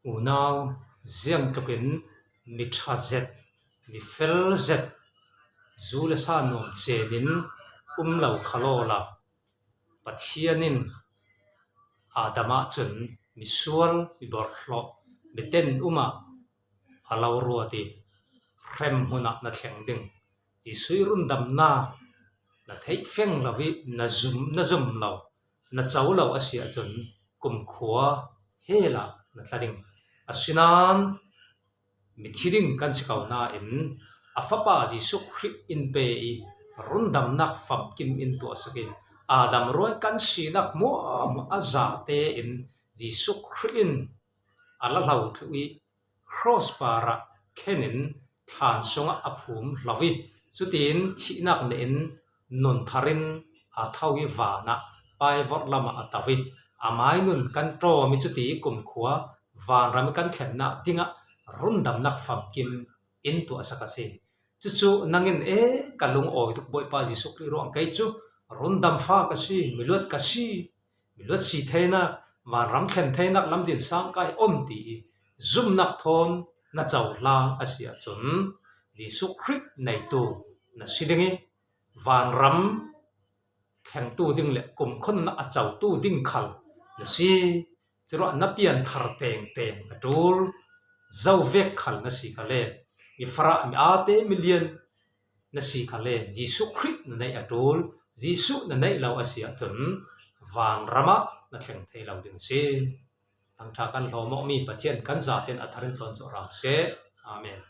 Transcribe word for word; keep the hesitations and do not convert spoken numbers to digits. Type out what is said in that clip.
Unau, ziangtlukin mi ṭha zet, mi fel zet, zu le sa nuam chenin um lo kha law la, Pathianin Adam ah chun misual, mi bawrhhlawh, mi tenumah a lo ruat i, hremhmunah na thleng ding, Jesuh i rundamna na theih feng lo i, na zum, na zum lo, na co lo a si ahcun kumkhua helah na tla ding. Asinain mithi ding kan si ko nain a Fapa Jesuh Khrih in pe i rundamnak famkim in tuahsak i, Adam ruang kan sinak hmuahhmuah a zate in Jesuh Khrih in a la hlo thluh i, cross parah khenin thlan sungah a phum hlo i, cutin thihnak nehin nun thar in a tho i vanah paivorh lamah a to i, amai nun kan ṭawm i, cuti kumkhua vanram i kan thlennak dingah rundamnak famkim in tuahsak a si. Cucu nangin, e, ka lungawi tuk Bawipa Jesuh Khrih ruang kei cu rundam fa ka si, miluat ka si, miluat si theinak, vanram thlen theinak lamzin sang kai om ti i zumnak thawn na cohlang a si ahcun Jesuh Khrih neitu na si ding i vanram thlengtu ding le kumkhua nunah a cotu ding khal na si. Curuah na pianthar tengteng a ṭul zo vek khal na si kha le, mi farah, mi ate, mi lian na si kha le, Jesuh Khrih na neih a ṭul. Jesuh na neih lo a si ahcun vanram ah na thleng thei lo ding a si. Thangṭha kan hlawm awkmi Pathian kan zaten a thar in tlawn cu a ram seh. Amen.